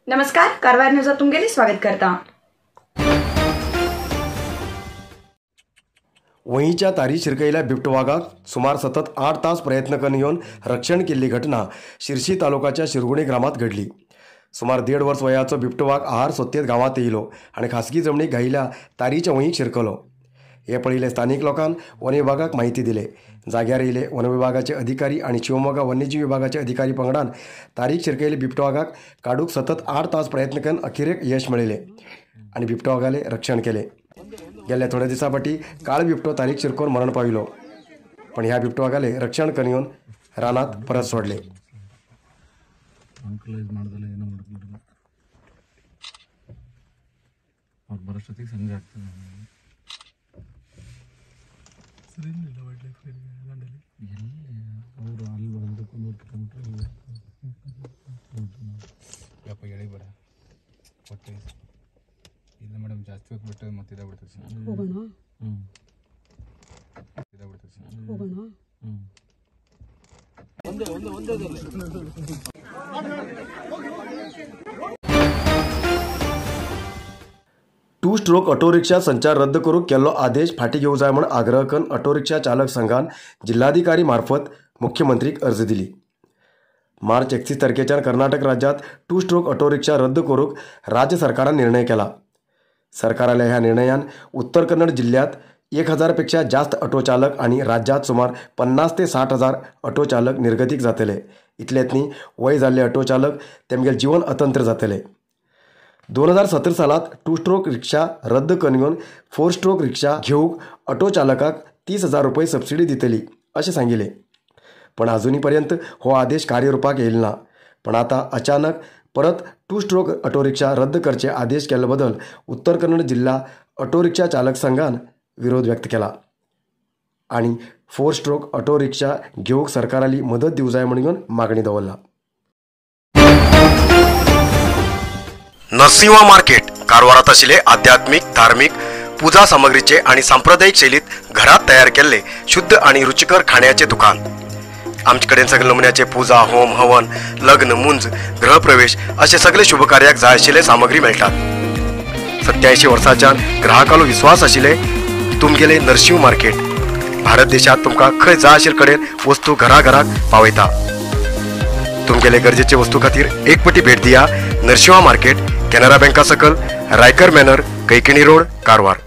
नमस्कार, कारवार न्यूजात तुमगेले स्वागत करता। वहीच्या तारी शिरकयल्या बिबटो वागाक सुमार सतत 8 तास प्रयत्न करून येवन रक्षण केल्ली घटना शिरशी तालुकाच्या शिरगुणी ग्रामात घडली। सुमार 1.5 वर्स वयाचो बिबटो वाग आहार सोत्तेत गांवांत येयलो आनी खासगी जमनीक घायिल्ल्या तारीच्या वहीक शिरकलो। हे पळयले स्थानिक लोकांन वन विभागाक माहिती दिले। जाग्यार येयले वन विभागाचे अधिकारी आनी शिवमोगा वन्यजीव विभागाचे अधिकारी पंगडान तारीख शिरकयले बिबटो वागाक काडूंक सतत 8 तास प्रयत्न करून अखेरेक यश मेळयले आनी बिबटो वागाले रक्षण केले। गेल्ल्या थोड्या दिसां फाटीं काळ बिबटो तारीख शिरकोवन मरण पाविलो, पण ह्या बिबटो वागाले रक्षण करून येवन रानांत परत सोडले। ಇಲ್ಲ ಮೇಡಮ್, ಜಾಸ್ತಿ ಹೊತ್ತು ಬಿಟ್ಟರೆ ಮತ್ತೆ ಇದಾಗ್ಬಿಡ್ತದೆ ಸರ್. ಹೋಗೋಣ ಇದಾಗ್ಬಿಡ್ತದೆ ಸರ್. ಹೋಗೋಣ. ಒಂದೇ ಒಂದೇ ಒಂದೇ. टू स्ट्रोक ऑटो रिक्षा संचार रद्द करूंक केल्लो आदेश फाटीं घेवंक जाय म्हूण आग्रह करून ऑटो रिक्षा चालक संघान जिल्हाधिकारी मार्फत मुख्यमंत्रीक अर्ज दिली। मार्च 31 तारखेच्यान कर्नाटक राज्यांत टू स्ट्रोक ऑटो रिक्षा रद्द करूंक राज्य सरकारान निर्णय केला। सरकाराल्या ह्या निर्णयान उत्तर कन्नड जिल्ह्यात 1000 पेक्षा जास्त ऑटो चालक आनी राज्यांत सुमार 50 ते 60 हजार ऑटो चालक निर्गतीक जातले। इतलेंच न्ही, वय जाल्ले ऑटो चालक तेमगेलें जीवन अतंत्र जातले। 2017 सालात टू स्ट्रोक रिक्षा रद्द करून 4 स्ट्रोक रिक्षा घेवंक ऑटो चालकाक 30,000 रुपये सबसिडी दितली अशें सांगिल्लें, पण अजूनही पर्यंत हो आदेश कार्यरूपाक येयलो ना। पण आतां अचानक परत टू स्ट्रोक ऑटो रिक्षा रद्द करचे आदेश केल्ले बदल उत्तर कन्नड जिल्हा ऑटो रिक्षा चालक संघान विरोध व्यक्त केला आनी 4 स्ट्रोक ऑटो रिक्षा घेवंक सरकाराली मदत दिवंक जाय म्हणून मागणी दवरला। नरसिंहा मार्केट कारवारात आशिल्ले आध्यात्मिक, धार्मिक पूजा सामग्रीचे आणि सांप्रदायिक शैलीत घरात तयार केल्ले शुद्ध आणि रुचिकर खाण्याचे दुकान। आमचे कडेन सगळे नमुन्याचे पूजा, होम, हवन, लग्न, मुंज, गृहप्रवेश असे सगळे शुभकार्याक जाय आशिल्ले सामग्री मेळटात। 87 वर्सांच्यान ग्राहकालो विश्वास आशिल्ले तुमगेले नरसिंह मार्केट भारत देशात तुमकां खंय जाय आशिल्ले कडेन वस्तू घरा घराक पावयता। तुमगेले गरजेचे वस्तू खातीर एक पटी भेट दिया नरसिंहा मार्केट, केनरा बँका सकल, रायकर मॅनर, कैकिणी रोड, कारवार।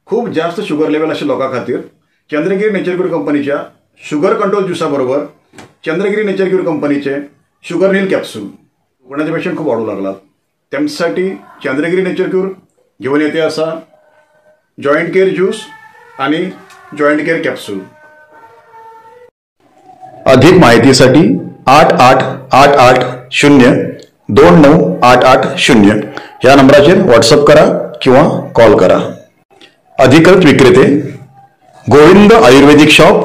खूप जास्त शुगर लेवल आशिल्ल्या लोकां खातीर चंद्रगिरी नेचर क्यूर कंपनीच्या शुगर कंट्रोल ज्युसा बरोबर चंद्रगिरी नेचर क्यूर कंपनीचे शुगर नील कॅप्सूल कोणाचे पेशंट खूप वाढू लागलात, त्यांच्यासाठी चंद्रगिरी नेचर क्यूर घेऊन येते असा जॉईंट केअर ज्यूस आणि जॉईंट केअर कॅप्सूल। अधिक माहितीसाठी 8 8 8 8 0 2 9 8 8 0 या नंबराचेर व्हॉट्सअप करा किंवा कॉल करा। अधिकृत विक्रेते Govind Ayurvedic shop,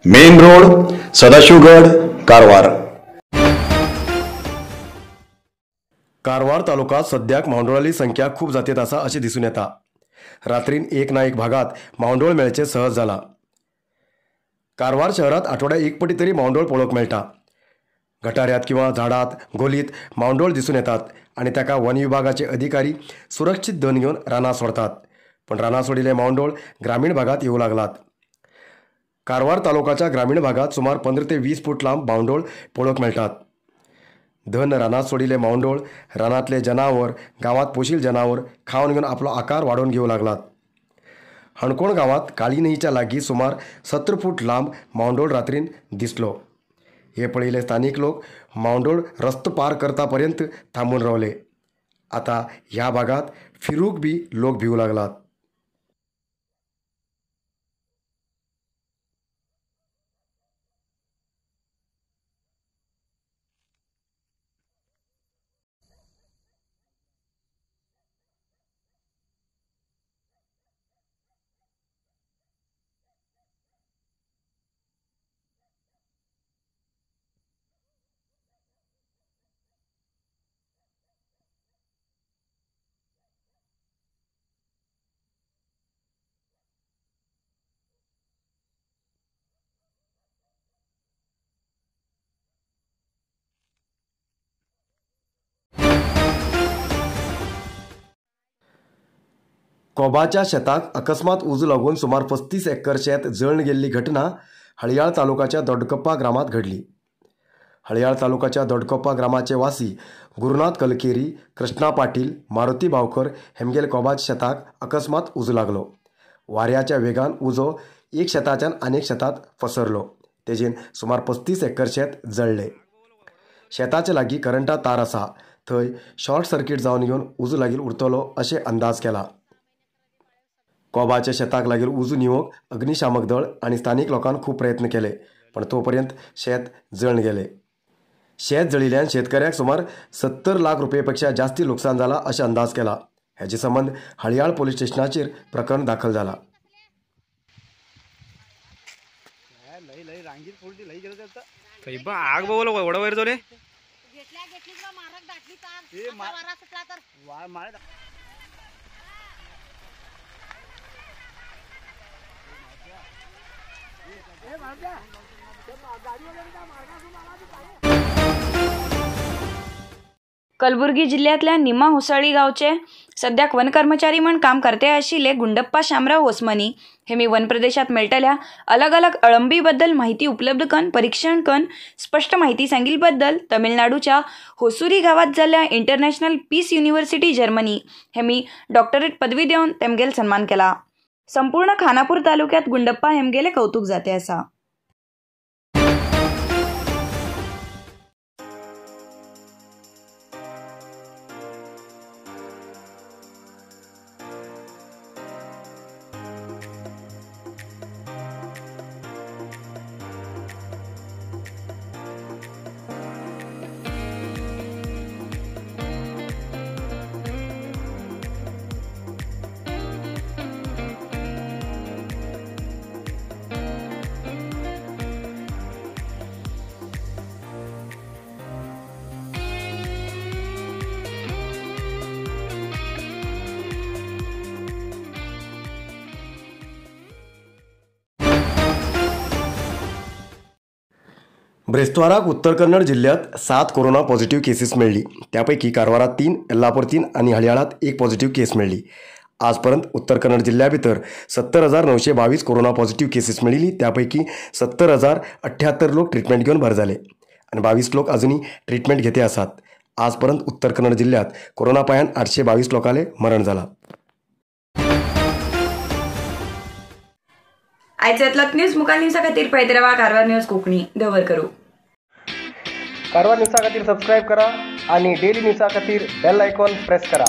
main road, Sadashivgad, Karwar. Karwar taluka सद्याक मावंडोळाली संख्या खूब जातीत आसा अशें दिसून येता। रात्रीन एक ना एक भागात मावंडोळ मेळचें सहज जाला। कारवार शहरात आठवड्या एक पटी तरी मावंडोळ पळोवंक मेळटा। गटाऱ्यात किंवा झाडात गोलीत मावंडोळ दिसून येतात आनी ताका वन विभागाचे अधिकारी सुरक्षीत धन घेवन रानां सोडतात, पण रानां सोडिल्ले मावंडोळ ग्रामीण भागात येवं लागलात। कारवार तालुकाच्या ग्रामीण भागात सुमार 15 ते 20 फूट लांब मावंडोळ पळोवंक मेळटात। धन रानांत सोडिल्ले मावंडोळ रानांतले जनावर, गांवांत पोशील जनावर खावन घेवन आपलो आकार वाडोवन घेवं लागलात। हणकोण गांवांत काळी न्हंयच्या लागीं सुमार 17 फूट लांब मावंडोळ रात्रीन दिसलो। हे पळयले स्थानीक लोक मावंडोळ रस्तो पार करता पर्यंत थांबून रावले। आतां ह्या भागात फिरूंक बी लोक भिवूं लागलात। कोबाच्या शेताक अकस्मात उजो लागून सुमार 35 एकर शेत जळून गेल्ली घटना हळयाळ तालुकाच्या दोडकप्पा ग्रामात घडली. हळयाळ तालुकाच्या दोडकप्पा ग्रामाचे वासी गुरुनाथ कलकेरी, कृष्णा पाटील, मारुती भावकर हेमगेल कोबाच्या शेताक अकस्मात उजो लागलो. वाऱ्याच्या वेगान उजो एक शेताच्यान आनेक शेतात पसरलो. तेजेन सुमार 35 एकर शेत जळ्ळे. शेताचे लागीं करंटा तार आसा, थंय शॉर्ट सर्किट जावन घेवन उजो लागीं उरतलो अशें अंदाज केला. कोबाच्या शेताक लागीं उजो निवोवंक अग्निशामक दळ आनी स्थानीक लोकांक खूब प्रयत्न केले, पण तो पर्यंत शेत जळून गेले. शेत जळिल्ल्यान शेतकऱ्याक सुमार 70 लाख रुपये पेक्षा जास्ती लुकसाण जाला अशें अंदाज केला. हेजे संबंद हळयाळ पोलीस स्टेशनाचेर प्रकरण दाखल जाला. आग बघ एवढं वयर जाले. कलबुर्गी जिल्ह्यातल्या निमा होसाळी गावचे सद्याक वन कर्मचारी म्हण काम करते आशिल्ले गुंडप्पा शामराव ओस्मानी हे मी वन प्रदेशात मेळटल्या अलग अलग अळंबी बद्दल माहिती उपलब्ध कन परीक्षण कन स्पष्ट माहिती सांगितल्याबद्दल तमिळनाडूच्या होसुरी गावात जाल्ल्या इंटरनॅशनल पीस युनिव्हर्सिटी जर्मनी हे मी डॉक्टरेट पदवी देवन तेमगेल सन्मान केला. संपूर्ण खानापूर तालुक्यात गुंडप्पा हेमगेले कौतुक जाते आसा. ब्रेस्तावाराक उत्तर कन्नड जिल्ह्यात 7 कोरोना पॉझिटिव्ह केसीस मेळ्ळी. त्यापैकी कारवारात 3, येल्लापूर 3 आनी हळयाळात 1 पॉझिटिव्ह केस मेळ्ळी. आजपर्यंत उत्तर कन्नड जिल्ह्या भितर 70,922 कोरोना पॉझिटिव्ह केसीस मेळिल्ली. त्यापैकी 70,078 लोक ट्रिटमेंट घेवन बरे जाले आनी 22 लोक अजूनय ट्रिटमेंट घेते आसात. आजपर्यंत उत्तर कन्नड जिल्ह्यात कोरोना पायान 822 लोकांले मरण जाला. आयचे न्यूज मुखार न्यूजा खातीर पळयत रावा कारवार न्यूज कोंकणी. दवर करू. कारवार न्यूजा खातीर सबस्क्रायब करा आणि डेली न्यूजा खातीर बेल आयकॉन प्रेस करा.